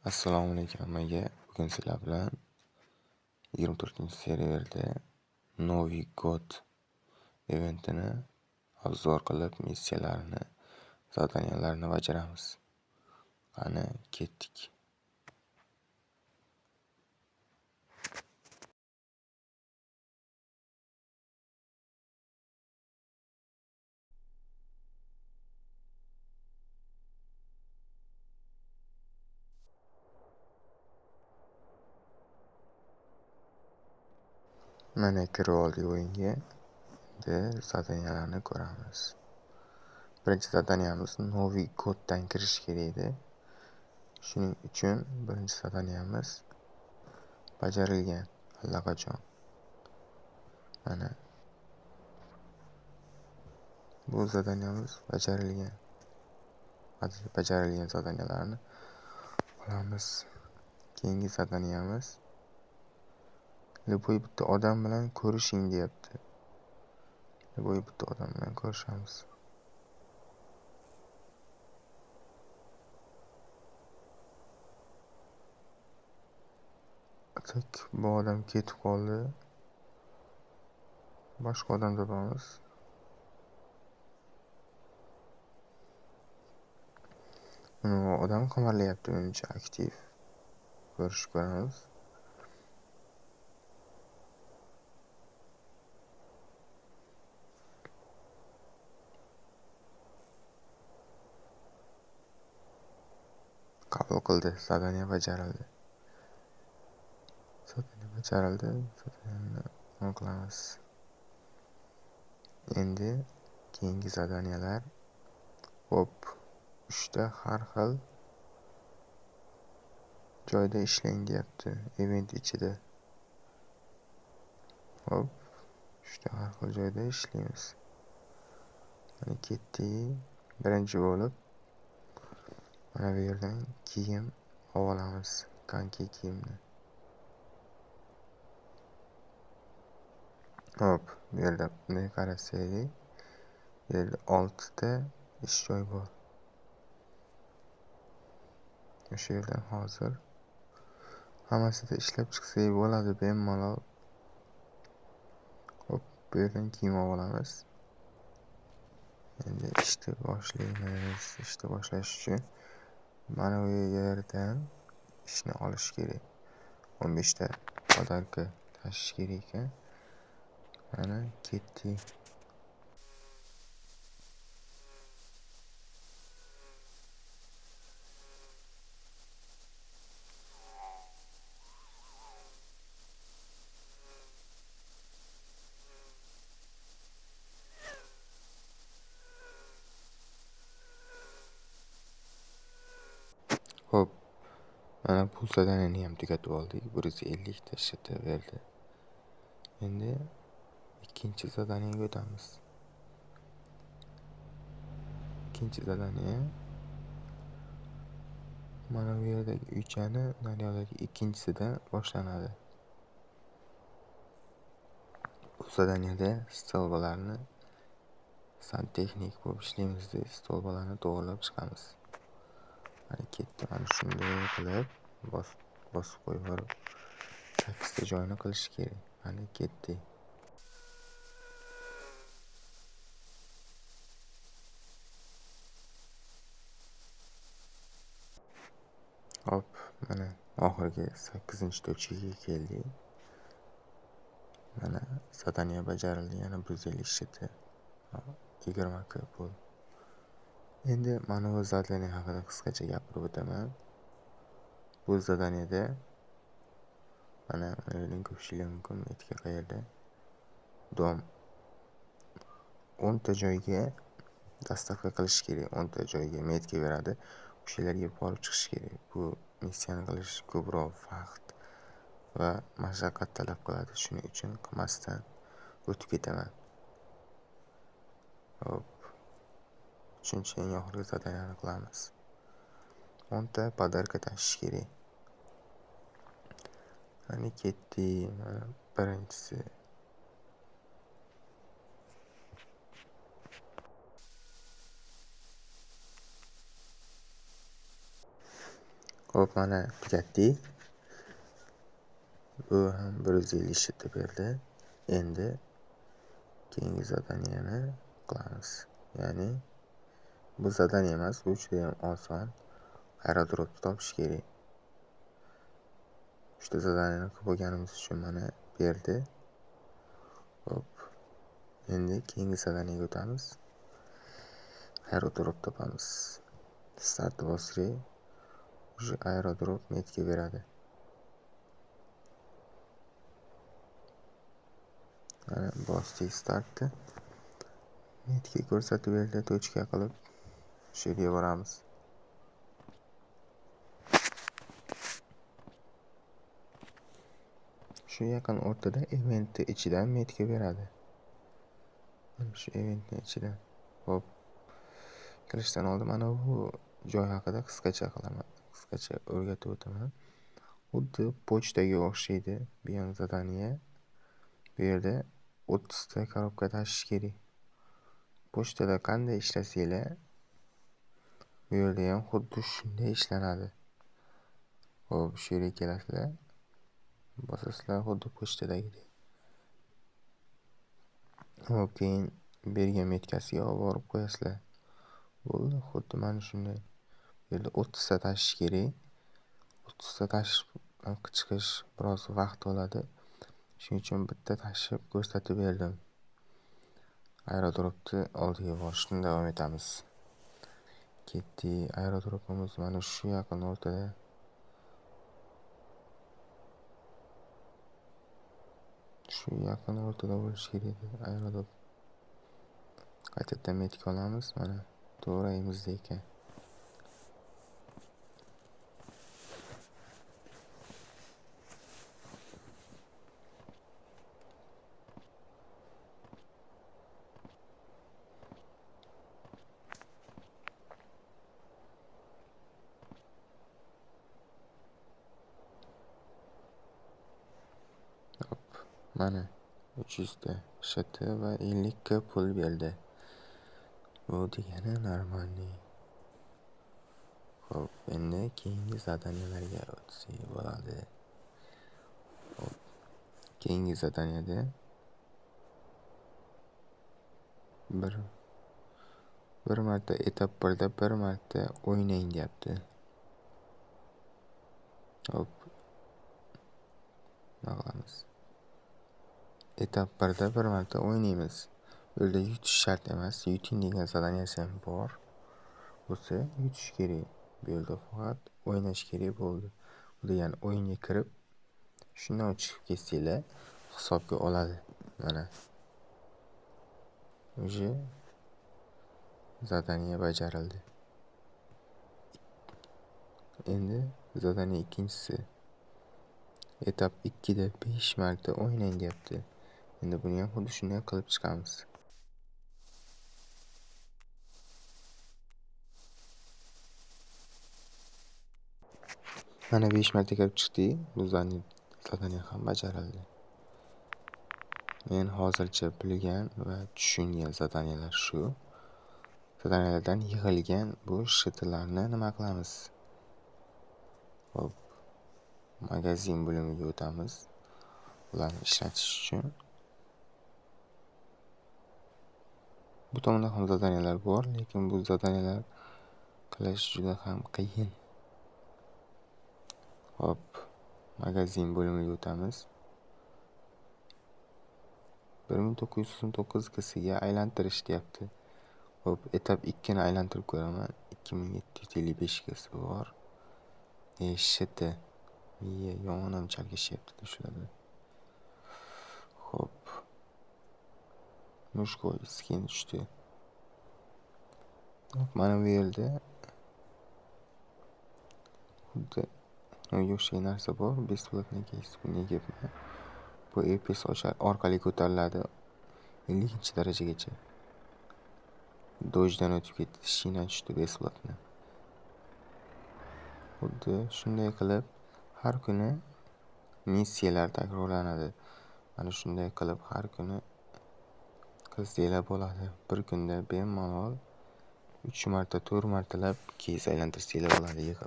Assalomu alaykum hammaga. Bugun sizlar bilan 24-serverda Новый год eventini obzor qilib, missiyalarini, zadaniyalarini bajaramiz. Qani, ketdik. Mana kirib oldik o'yinga. Endi zadaniyalarni ko'ramiz. Birinchi zadaniyamiz Новый Goddan kirish kerak edi. Shuning uchun birinchi zadaniyamiz bajarilgan allaqachon. Mana bu zadaniyamiz bajarilgan. Bajarilgan zadaniyalarni olamiz. Keyingi zadaniyamiz Любой bitta odam bilan ko'rishing deyapti. Любой bitta odam bilan ko'rishamiz. Tak, bu odam ketib qoldi. Boshqa odam topamiz. Uni odam qimirlayapti menimcha, aktiv. Ko'rishib ko'ramiz. Qabul qildi, zadaniya bajarildi. Zadaniya bajarildi, zadaniyani nima qilamiz? Endi keyingi zadaniyalar. Xo'p, 3 ta har xil joyda ishlang deyapti, event ichida. Xo'p, 3 ta har xil joyda ishlaymiz. Mana ketdik. Birinchi bo'lib mana bu yerdan kiyim olamiz, konki kiyimni. Hop, bu yerda bunday qarasak, bu yerda 6 ta ish joyi bor. O'sha yerdan hozir hammasida ishlab chiqsak bo'ladi bemalol. Hop, bu yerdan kiyim olamiz. Endi ishni boshlaymiz. Ishni boshlash uchun mana bu yerdan ishni olish kerak. 15 ta podarka tashish kerak ekan. Mana ketdik. Xo'p, mana bu zadaniyani ham tugatib oldik. 150 ta shit berdi. Endi ikkinchi zadaniyaga o'tamiz. Ikkinchi zadaniya mana bu yerdagi uychani naryoqdagi ikkinchisida boshlanadi. Bu zadaniyada stolbalarni santexnik bo'lib ishlaymiz, stolbalarni to'g'rilab chiqamiz. Mana ketdi. Mana shunday qilib bosib qo'yib yuborib 8 ta joyini qilish kerak. Mana ketdi. Hop, mana oxirgi 8-tochkaga keldik. Mana zadaniya bajarildi. Yana 150 shiti, 20 k pul. Endi mana bu zadaniya haqida qisqacha gapirib o'taman. Bu zadaniyada mana yerdan ko'rishingiz mumkin, etika qayerda? Dom 10 ta joyga dastavka qilish kerak, 10 ta joyga metka beradi. O'shalarga borib chiqish kerak. Bu missiyani qilish ko'proq vaqt va mashaqqat talab qiladi. Shuning uchun qilmasdan o'tib ketaman. Hop. Uchinchi eng oxirgi zadaniyani qilamiz. 10 ta podarka tashish kerak. Mana ketdik. Mana birinchisi. Xo'p, mana tugatdik. Bu ham 150 shit berdi. Endi keyingi zadaniyani qilamiz. Ya'ni bu zadaniya emas, bu juda ham oson. Aerodropni topish kerak. Uchta zadaniyani qilib bo'lganimiz uchun mana berdi. Xo'p, endi keyingi zadaniyaga o'tamiz. Aerodrop topamiz. Start bossak, уже aerodrop metga beradi. Mana bosdik startni. Metga ko'rsatib berdi, tochka qilib shu yerga boramiz. Shu yaqin o'rtada eventni ichidan metga beradi. Mana shu eventning ichidan. Xo'p. Kirishdan oldin mana bu joy haqida qisqacha qilaman. Qisqacha o'rgatib o'taman. Xuddi pochtaga o'xshaydi bu ham zadaniya. Bu yerda 30 ta korobka tashish kerak. Pochtada qanday ishlasanglar, bu yerda ham xuddi shunday ishlanadi. Xo'p, shu yerga kelasizlar. Bosasizlar xuddi pochtadagidek. Xo'p, keyin bergan metkasiga olib borib qo'yasizlar. Bo'ldi, xuddi mana shunday. Bu yerda 30 ta tashish kerak. 30 ta tashib chiqish biroz vaqt oladi. Shuning uchun bitta tashib ko'rsatib berdim. Aerodropni oldiga borishni davom etamiz. Ketdik. Aerodropimiz mana shu yaqin o'rtada. Shu yaqin o'rtada bo'lishi kerak edi aerodrop. Qaytadan metka olamiz. Mana to'g'ri ekan. Mana 300 ta SHT va 50 k pul berdi. Bu degani normalniy. Xo'p, endi keyingi zadaniyalarga o'tsak bo'ladi. Xo'p, keyingi zadaniyada bir marta etap 1da bir marta o'ynang deyapti. Xo'p, nima qilamiz? Etap 1da bir marta o'ynaymiz. Bu yerda yutish shart emas. Yuting degan zadaniyasi ham bor. Bo'lsa yutish kerak. Bu yerda faqat o'ynash kerak bo'ldi. Bu degani o'yinga kirib, shundan chiqib ketsanglar hisobga oladi. Mana. Уже zadaniya bajarildi. Endi zadaniya ikkinchisi. Etap 2da 5 marta o'ynang deyapti. Endi buni ham xuddi shunday qilib chiqamiz. Mana 5 marta kirib chiqdik. Bu zadaniya ham bajarildi. Men hozircha bilgan va tushungan zadaniyalar shu. Zadaniyalardan yig'ilgan bu shitlarni nima qilamiz? Xo'p, magazin bo'limiga o'tamiz. Ularni ishlatish uchun. Bu tomonda ham zadaniyalar bor, lekin bu zadaniyalar qilish juda ham qiyin. Xo'p, magazin bo'limiga o'tamiz. 1999 kisiga aylantirish deyapti. Xo'p, etap 2 ni aylantirib ko'raman. 2755 kisi bor. Eshiti. Miya yomon ham chalkashyapti shularda. Xo'p. Mushkoy skin tushdi. Mana bu yerda xuddi unga o'xshagan narsa bor. Bесплатный кейс. Bunga kelibman. Bu EPS orqali ko'tariladi 50-darajagacha. Dojdan o'tib ketdi, shina tushdi bесплатный. Xuddi shunday qilib har kuni missiyalar takrorlanadi. Mana shunday qilib har kuni qilsanglar bo'ladi. Bir kunda bemalol 3 marta, 4 martalab keys aylantirsanglar bo'ladi yig'ib.